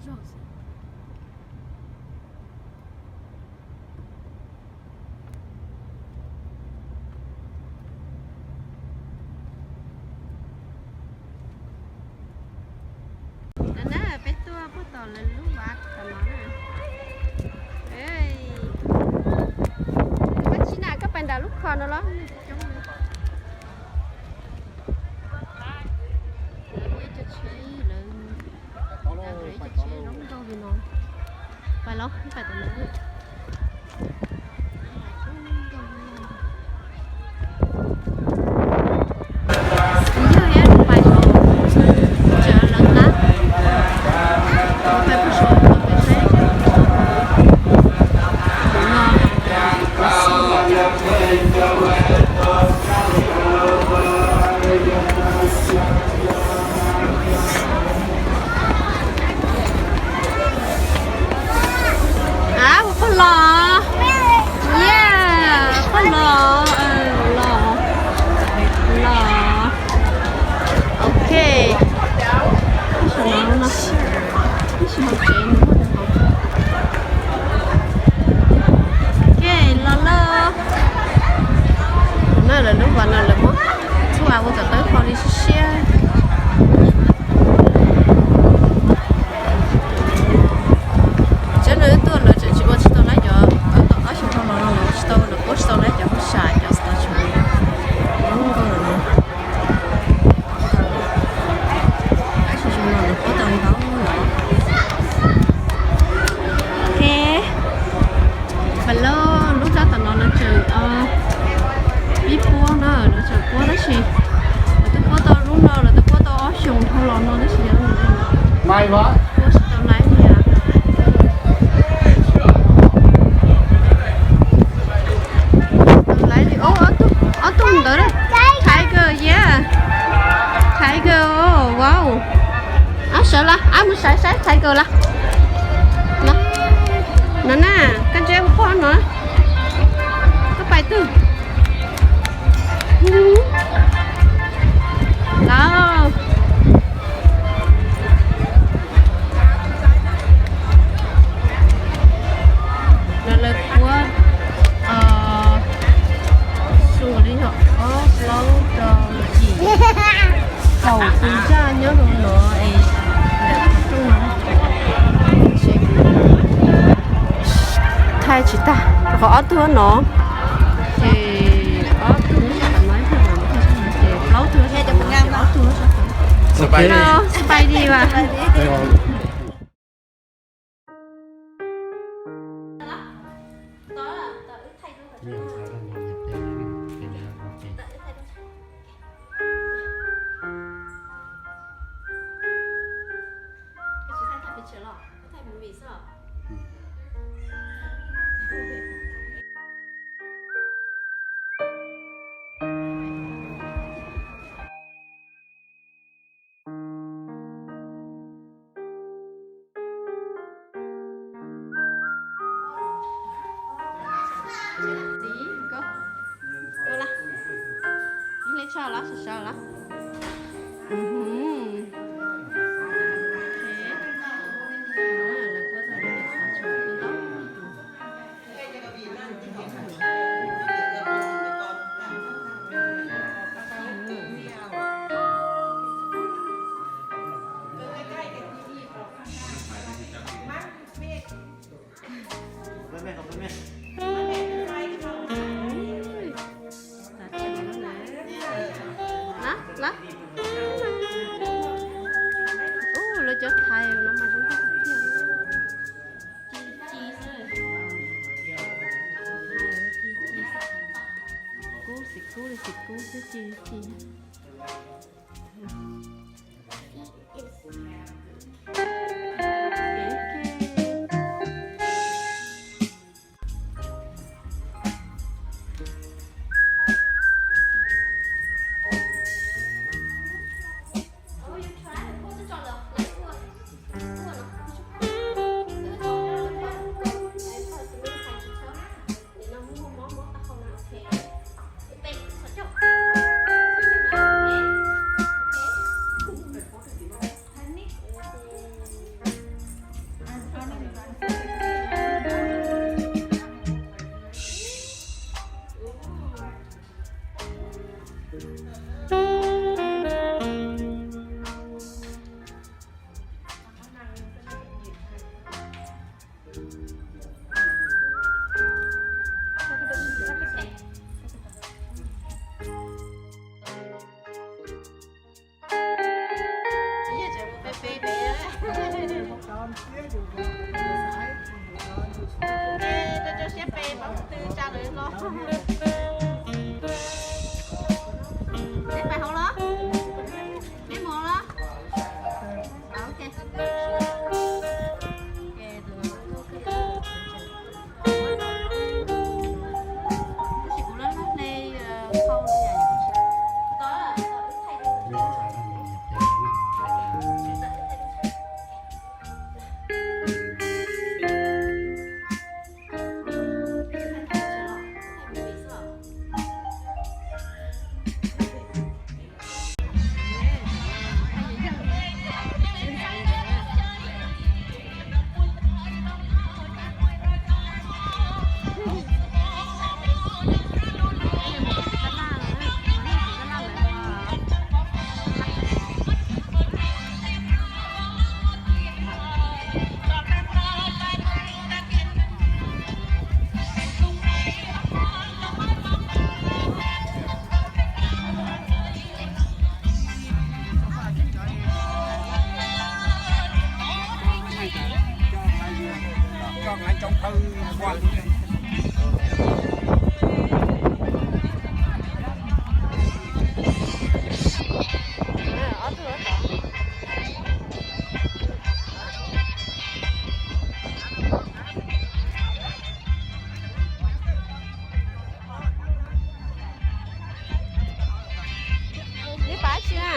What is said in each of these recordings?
Na, peb tuaj puag tom lawv lub vaj tom no na. Koj tsis na, koj pais nram lub kho no los. Lawv muaj ib co tsheb, lawv, ib co tsheb zoo nkauj li no. Pais los, pais tom no. Yog, yog pais, tseem lawv qab, pais puag saum pem seb. Ab, ua qoj los. Yeah, qoj los, los, los. Ok. Ib saum no, ib saum hauv tsev no. Ok, los lawm. No lawv lub vaj no lawv muab txhua ua kom tawv qhov li siab siab. Tsev no wb tuaj lawv tseem tsis ua tsis tau lawv cov, ob xyoos dhau los no lawv tsis tau, lawv puab tsis tau lawv cov hauj sam cov staff tshua. Zoo nkauj lawm no. Ab, tsis zoo no lawv puab tau ntau lawm. Ok. Pais lauj, lub raj tom no lawv tseem pib puab na, lawv tseem puab tab sis lawv twb puab tau lub no, lawv twb puab tau ob xyoos dhau los no tab sis puab tsis tau laib li. Tsis tau laib li. Ob tug, ob tug ntawd, Tiger, yeah, Tiger, wow. Ab, sawv los, ab, mus saib saib Tiger los. No na, koj ntseb ua pog no. Koj pais twg? Los. Lawv, lawv puab, xyoo li yog ob plaub rau yim, kaum tus zaj nyob rau no es, thaij tsis tag, rau qhov ob tug no, ces ob tug, ces plaub tug, ob tug. Hello, Spidey ba. Txiv, koj ua lawm, ib hle tsho los sawv sawv los. Lawv cov thaiv no mas zoo nkauj tiag. Ci ci xwb. Kub xim kub li xim kub xwb, ci ci. Neb pais hauv los? Neb mus los? Ok. Neb pais tsi na?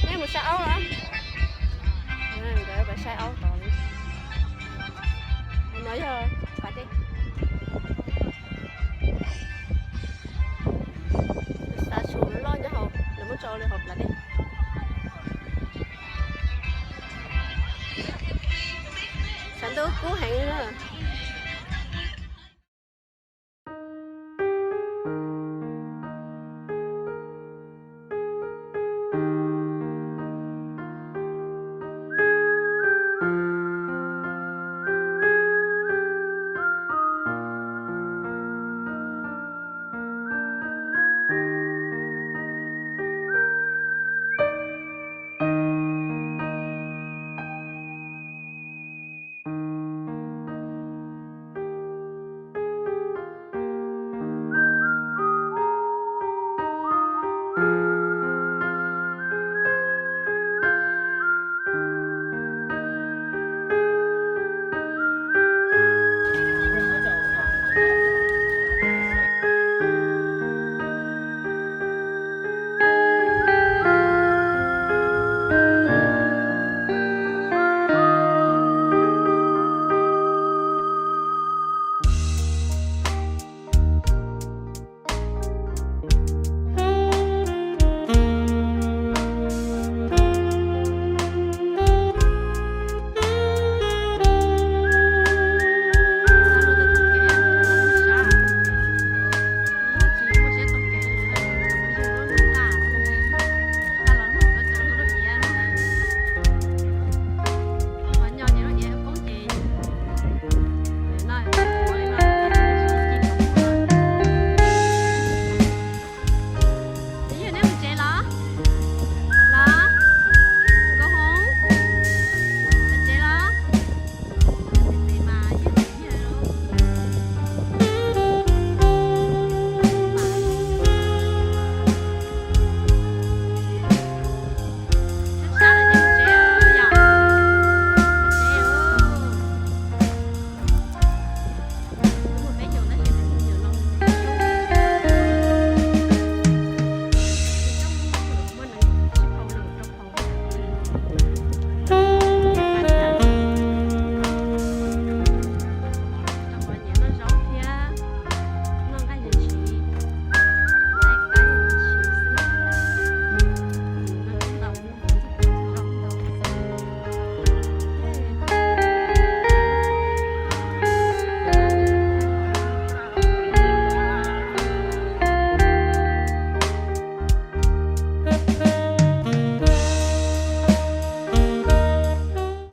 Neb mus saib aub los? Nkawd pais saib aub tod li. No yog pas dej. Xav tsum loj nyob hauv, lawv muab tso li hauv pas dej. Tshav ntuj kub heev.